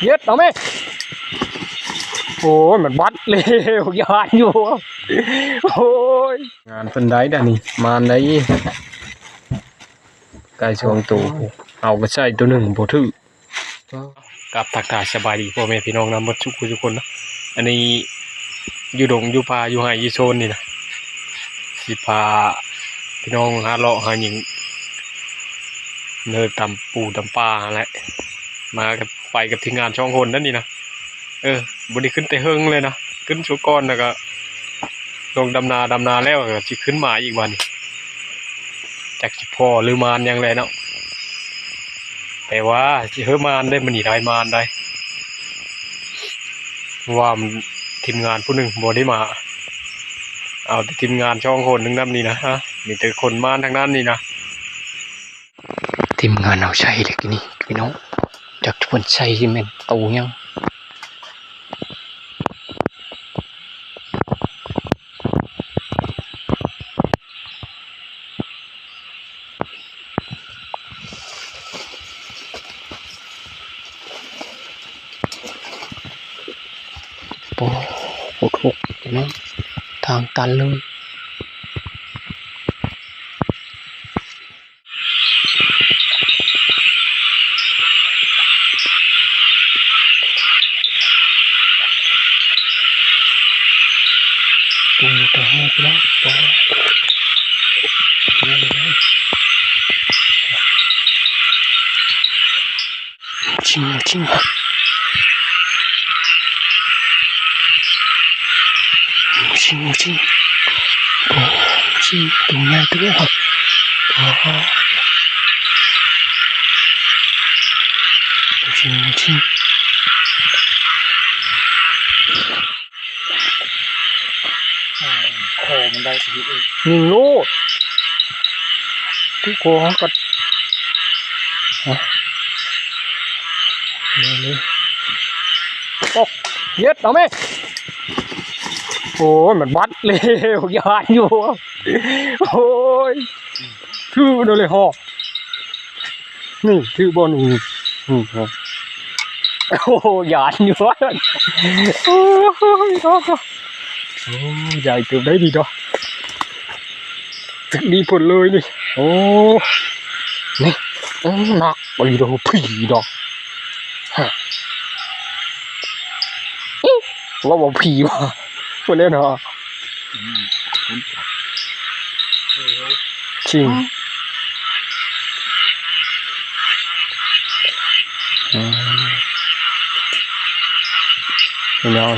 ເຢັດ ເອົາແມ່. ໂອ້ຍ ມັນບັດແລ້ວ ຢ້ານຢູ່. ໂອ້ຍ ງານເພິ່ນໄດ້ດານີ້ ມານໄດ້ ໄກ່ສອງໂຕ ເອົາໄປໃສ່ໂຕໜຶ່ງບໍ່ຖືກ. ກັບທັກທາຍສະບາຍດີພໍ່ແມ່ພີ່ນ້ອງນຳເບິດທຸກຜູ້ທຸກຄົນເນາະ. ອັນນີ້ຢູ່ດົງຢູ່ປ່າຢູ່ໄຮ່ຢູ່ໂຊນນີ້ນະ ຊິພາພີ່ນ້ອງຫາເລາະຫາຫຍັງ ເນີຕຳປູຕຳປາຫັ້ນແຫຼະ. ມາກັບ ໄປກັບທີມງານສອງຄົນນັ້ນນີ້ນະ. ເອີ ບໍ່ໄດ້ຂຶ້ນແຕ່ເຫິງເລີຍນະ ຂຶ້ນຊຸກ່ອນ ແລ້ວກໍລົງດຳນາ ດຳນາແລ້ວກໍຊິຂຶ້ນມາອີກບາດນີ້ ຈັກຊິພໍຫຼືມານຫຍັງແຫຼະເນາະ. ແຕ່ວ່າຊິເຮີມານໄດ້ ມື້ນີ້ໄດ້ມານໄດ້ ວ່າທີມງານຜູ້ໜຶ່ງບໍ່ໄດ້ມາ ເອົາແຕ່ທີມງານສອງຄົນໜຶ່ງນຳນີ້ນະ ມີແຕ່ຄົນມານທັງນັ້ນນີ້ນະ. ທີມງານເຮົາໃສ່ເດ້ນີ້ພີ່ນ້ອງ ຈັກເພິ່ນໃສ່ຊິແມ່ນໂຕຫຍັງ. ໂອ້ ໂຄດຮົກເນາະ ທາງຕັນເລີຍ. ຍິງໂລດ ຖືກຄໍເຮົາກໍ ໂອ້ ເຢັດ ເອົາແມ່. ໂອ້ຍ ມັນບັດແລ້ວ ຢ້ານຢູ່. ໂອ້ຍ ຖືກເລີຍເຫາະ ນີ້ຖືກບໍ່ນີ້ ນີ້ ໂອ້ ຢ້ານຢູ່. ໂອ້ຍ ໂອ້ ໃຫຍ່ເຕີບໄດ໋ນີ້ເນາະ ຖືກດີເພິ່ນເລີຍນີ້. ໂອ້ ນີ້ ໂອ້ ໜັກອີ່ຫຼີເດີ້ ຜີເນາະ. ຮະ ເວົ້າວ່າຜີບໍ່ ບໍ່ແລ້ວເນາະ. ອືມ ຈິງ ອືມ ເນາະ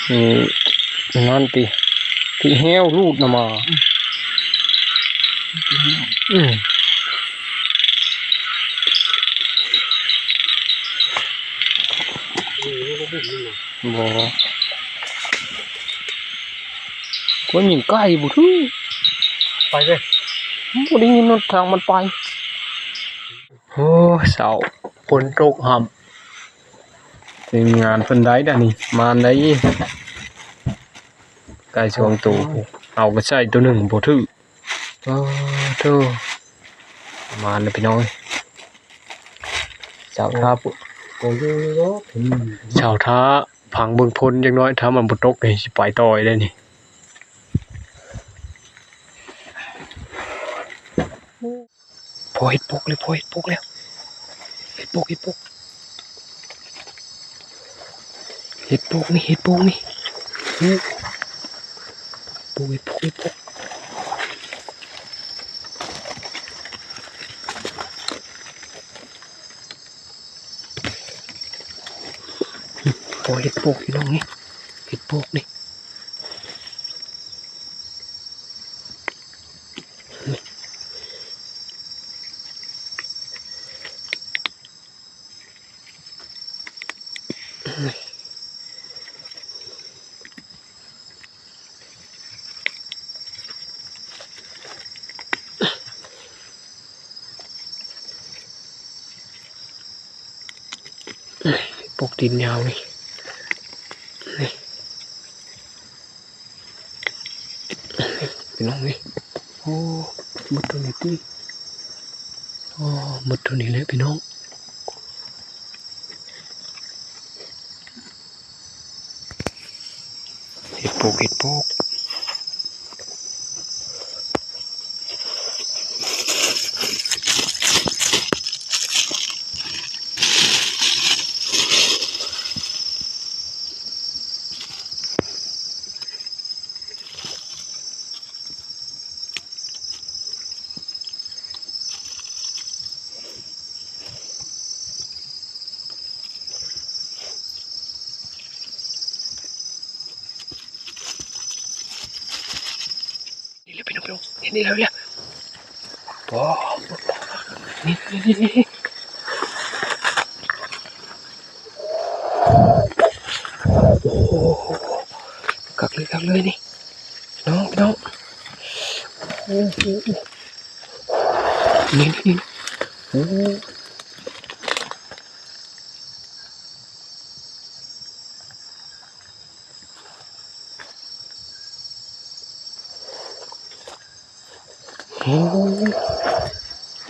ອືມ ນັ້ນຕິ ທີ່ແຫ້ວລູດນຳມາ ອືມ ອືມ ບໍ່ ຂ້ອຍຍິງໄກ່ບໍ່ຖືກ ໄປເລີຍ ບໍ່ໄດ້ຍິນທາງມັນໄປ. ໂອ້ ເຊົ້າ ຝົນຕົກຫຳ ທີມງານເພິ່ນໄດ້ດານີ້ ມານໄດ້ ໄກ່ສອງໂຕ ເອົາໄປໃສ່ໂຕໜຶ່ງບໍ່ຖືກ. ໂອ້ໂທ້ ມາແລ້ວພີ່ນ້ອງເອີຍ ເຈົ້າ ຖ້າ ໂອ້ ເຈົ້າ ຖ້າຟັງເບິ່ງຝົນຈັກໜ້ອຍ ຖ້າມັນບໍ່ຕົກນີ້ ຊິໄປຕໍ່ໄດ້ນີ້. ພໍເຫັດປົກແລ້ວ ພໍເຫັດປົກແລ້ວ ເຫັດປົກ ເຫັດປົກ ເຫັດປົກນີ້ ເຫັດປົກນີ້ ໂອ້ ເຫັດປົກ ເຫັດປົກ ເຫັດປົກ ພໍເຫັດປົກພີ່ນ້ອງນີ້ ເຫັດປົກນີ້. ປົກຕີນຍາວນີ້ ນີ້ ພີ່ນ້ອງນີ້ ໂອ້ ໝົດເທົ່ານີ້ຕິ ໂອ້ ໝົດເທົ່ານີ້ແຫຼະພີ່ນ້ອງ. ປູກເຫັດໂພກ. ນີ້ແຫຼະພີ່ນ້ອງ ເຫັນນີ້ແລ້ວ ນີ້ແຫຼະ ວ້າວ ນີ້ ນີ້ ນີ້ ນີ້ ໂອ້ໂຫ ຄັກເລີຍ ຄັກເລີຍນີ້ ນ້ອງ ນ້ອງ ໂອ້ໂຫ ນີ້ ນີ້ ນີ້ ໂອ້ ໂອ້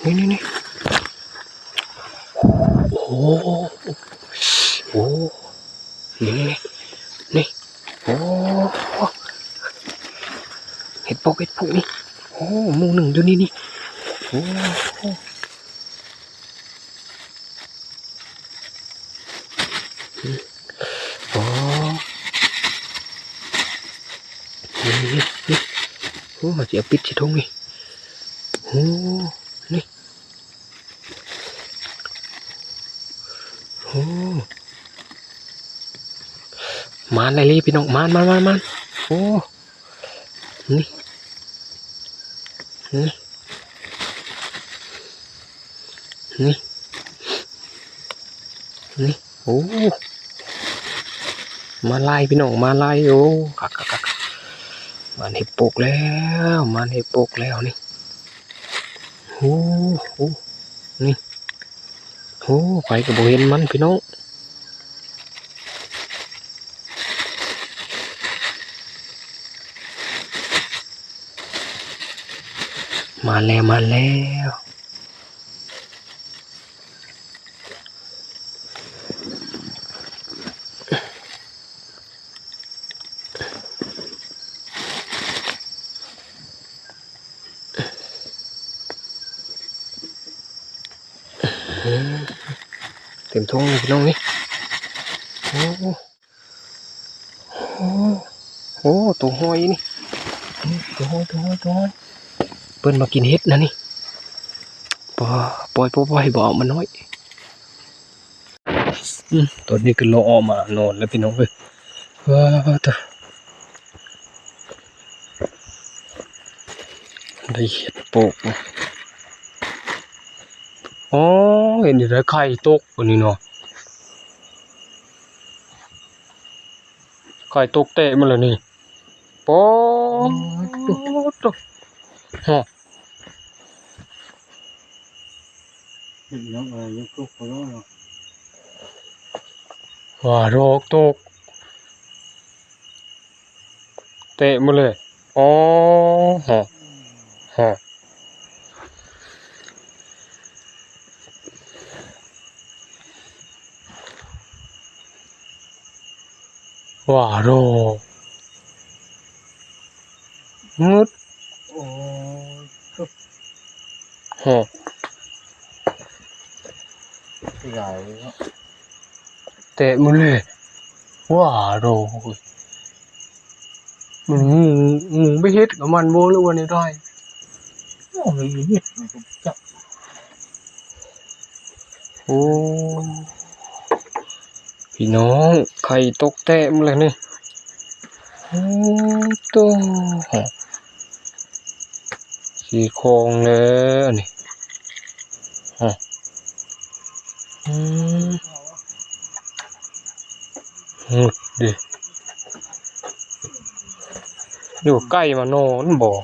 ນີ້ ນີ້ ນີ້ ໂອ້ ໂອ້ ນີ້ ນີ້ ນີ້ ໂອ້ ເຫັດໂພກ ເຫັດໂພກນີ້ ໂອ້ ໝູ່ໜຶ່ງຢູ່ນີ້ ນີ້ ໂອ້. ອໍ ໂອ້ ຊິເອົາປິດໃສ່ຖົງນີ້ ໂອ້ ນີ້ ໂອ້ ມານອີ່ຫຼີພີ່ນ້ອງ ມານ ມານ ມານ ໂອ້ ນີ້ ນີ້ ນີ້ ນີ້ ໂອ້ ມາຫຼາຍພີ່ນ້ອງ ມາຫຼາຍ ໂອ້ ຄັກໆໆ ມານເຫັດໂພກແລ້ວ ມານເຫັດໂພກແລ້ວນີ້ ໂອ້ ໂອ້ ນີ້ ໂອ້ ໃຜກໍບໍ່ເຫັນມັນພີ່ນ້ອງ ມາແລ້ວ ມາແລ້ວ. ເຕັມຖົງນີ້ພີ່ນ້ອງນີ້ ໂອ້ ໂອ້ ໂອ້ ໂຕຫ້ອຍນີ້ ໂຕຫ້ອຍ ໂຕຫ້ອຍ ໂຕຫ້ອຍ ເພິ່ນມາກິນເຫັດນະນີ້ ປະ ປ່ອຍ ປ່ອຍ ບໍ່ເອົາມານ້ອຍ ອືມ ຕອນນີ້ກໍເລາະອອກມານອນແລ້ວພີ່ນ້ອງເອີຍ ວ້າ ຕາ ໄດ້ເຫັດໂພກ ອໍ ເຫັນຢູ່ໃນໄຂ່ຕົກອັນນີ້ເນາະ ໄຂ່ຕົກແຕະໝົດແລ້ວນີ້ ປາດໂທ້ ຮະ ເຫັນຍັງ ເອີ ຍັງຕົກບໍ່ເນາະ ວ່າດອກຕົກ ເຕະໝົດເລີຍ ອໍ ຮະ ຮະ ວ່າໂດ ງຶດ ໂອ້ຍ ຮະ ຫຼາຍເນາະ ແຕະໝົດເລີຍ ວ້າໂດ ມັນງູ ງູໄປເຮັດກັບມັນບໍ່ ຫຼືວ່າແນວໃດ? ໂອ້ຍ ເຮັດມັນກໍຈັກ ໂອ້ ພີ່ນ້ອງ ໄຂ່ຕົກແຕະໝົດແລ້ວນີ້ ໂອ້ ໂຕ ຊິຄອງແລ້ວນີ້ ຮະ ອືມ ງຶດເດ້ ຢູ່ໃກ້ມານອນບໍ່?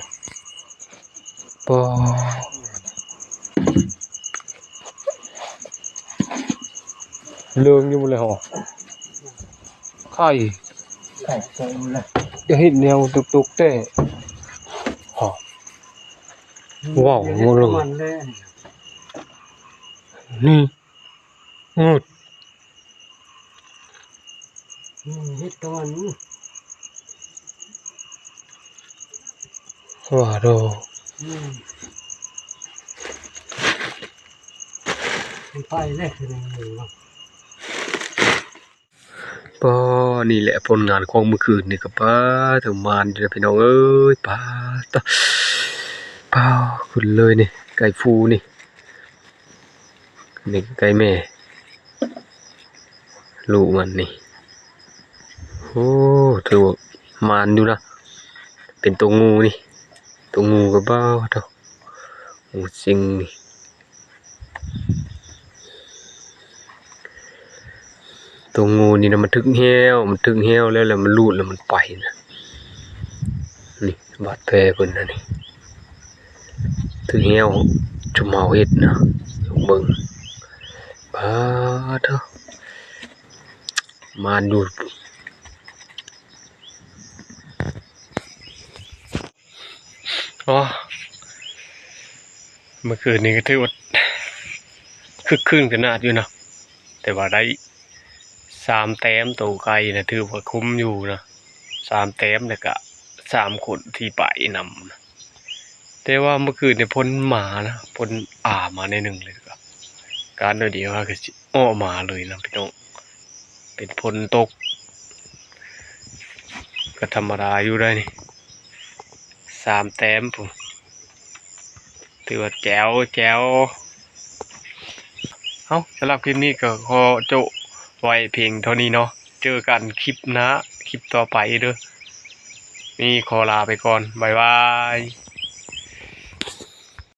ປາ ເລີງຢູ່ບໍ່ແລ້ວ ໄຂ່ ໄຂ່ເຕັມເລີຍ ຈະເຮັດແນວຕົກໆແຕ່ ຮະ ວ້າວ ເລີງ ນີ້ ງຶດ ອືມ ເຮັດຕອນນີ້ ວ່າໂດ ອືມ ມັນໄປແລ້ວຄືໜຶ່ງເນາະ. ປ້າ ນີ້ແຫຼະຜົນງານຂອງມື້ຄືນນີ້ກໍ ປ້າ ເຖິງໝານຢູ່ນະພີ່ນ້ອງເອີຍ. ປ້າ ຕະ ປ້າ ຂຶ້ນເລີຍນີ້ ໄກ່ຟູນີ້ ນີ້ໄກ່ແມ່ ລູກມັນນີ້. ໂອ້ ຖືວ່າໝານຢູ່ນະ ເປັນໂຕງູນີ້ ໂຕງູກໍ ປ້າ ໂທ້ ງູຊິງນີ້. ໂຕງູນີ້ນະ ມັນຖືກແຮ້ວ ມັນຖືກແຮ້ວແລ້ວ ແລ້ວມັນລູດແລ້ວມັນໄປນະ. ນີ້ບາດແຜເພິ່ນນະນີ້ ຖືກແຮ້ວ ຈຸມເຮົາເຮັດນະ ເບິ່ງ ປ້າໂທ້ ມາດູ. ອໍ ເມື່ອຄືນນີ້ກໍຖືວ່າຄຶກຄື້ນຂະໜາດຢູ່ເນາະ ແຕ່ວ່າໄດ້ສາມແຕ້ມ. ໂຕໄກ່ນະຖືວ່າຄຸ້ມຢູ່ນະ ສາມແຕ້ມ ແລ້ວກະສາມຄົນທີ່ໄປນຳ. ແຕ່ວ່າເມື່ອຄືນນີ້ຝົນມານະ ຝົນອາມາໜ້ອຍໜຶ່ງ ແລ້ວກໍການໜ້ອຍດຽວກໍຊິອອກມາເລີຍນະພີ່ນ້ອງ. ເປັນຝົນຕົກ ກໍທຳມະດາຢູ່ໄດ໋ນີ້ ສາມແຕ້ມພຸ້ນ ຖືວ່າແຈ໋ວແຈ໋ວ. ເອົ້າ ສຳລັບຄລິບນີ້ກໍຂໍໂຈະໄວ້ພຽງເທົ່ານີ້ເນາະ ເຈີກັນຄລິບໜ້າ ຄລິບຕໍ່ໄປເດີ. ນີ້ຂໍລາໄປກ່ອນ ບາຍບາຍ.